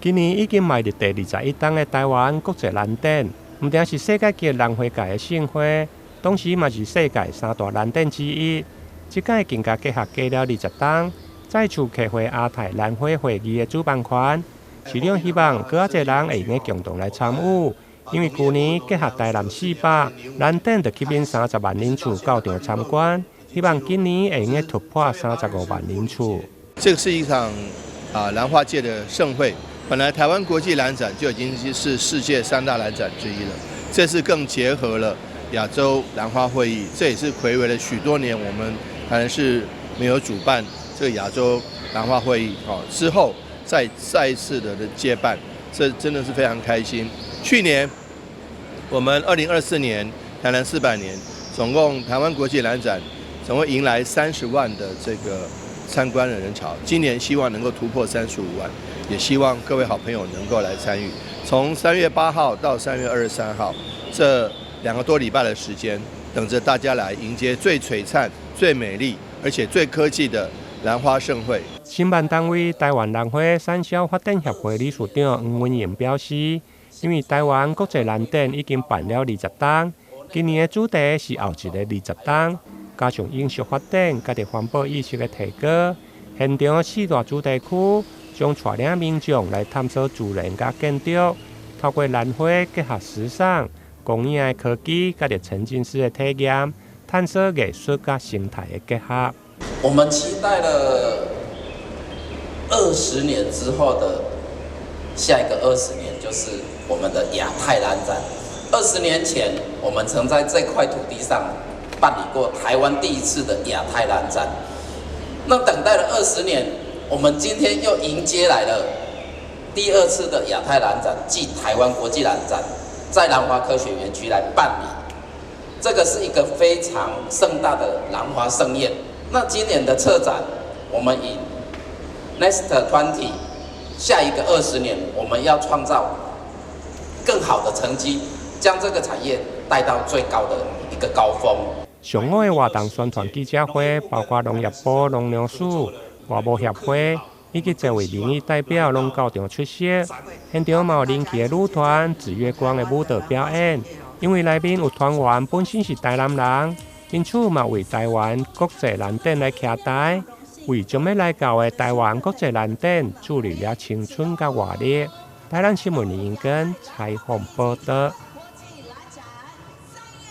今年已經邁入第21冬的台灣國際蘭展，毋但是世界級蘭花界的盛會，同時嘛是世界三大蘭展之一。這屆更加結合過了20冬，再次客回亞太蘭花會議的主辦權。市長希望閣較濟人會用得共同來參與，因為舊年結合台南400蘭展，就吸引30萬人次到場參觀，希望今年會用得突破35萬人次。這個是一場蘭花界的盛會。本來台灣國際蘭展就已經是世界三大蘭展之一了，這次更結合了亞洲蘭花會議，這也是睽違了許多年，我們台南市沒有主辦這個亞洲蘭花會議，哦，之後再再一次的接辦，這真的是非常開心。去年我們2024年台南400年，總共台灣國際蘭展總共迎來30萬的這個參觀的人潮，今年希望能夠突破35萬。也希望各位好朋友能夠來參與，從3月8號到3月23號，這2個多禮拜的時間，等着大家來迎接最璀璨、最美麗，而且最科技的蘭花盛會。承辦單位台灣蘭花產銷發展協會理事長黃文榮表示，因為台灣國際蘭展已經辦了20冬，今年的主題是後一個20冬，加上永續發展，佮環保意識的提高，現場四大主題區將帶領民眾來探索自然佮建築，透過蘭花結合時尚、光影的科技，佮沉浸式的體驗，探索藝術佮生態的結合。我們期待了二十年之後的下一個二十年，就是我們的亞太蘭展。20年前，我們曾在這塊土地上辦理過台灣第一次的亞太蘭展。那等待了二十年，我們今天又迎接來了第二次的亞太蘭展，暨台灣國際蘭展，在蘭花科學園區來辦理。這個是一個非常盛大的蘭花盛宴。那今年的策展，我們以 Next 20，下一個二十年，我們要創造更好的成績，將這個產業帶到最高的一個高峰。上午的活動宣傳記者會，包括農業部農糧署、外貿協會以及這位民意代表攏到場出席。現場嘛有人氣的女團紫月光的舞蹈表演。因為內面有團員本身是台南人，因此嘛為台灣國際蘭展來徛台，為將欲來到的台灣國際蘭展注入了青春佮活力。台南新聞林英根採訪報導。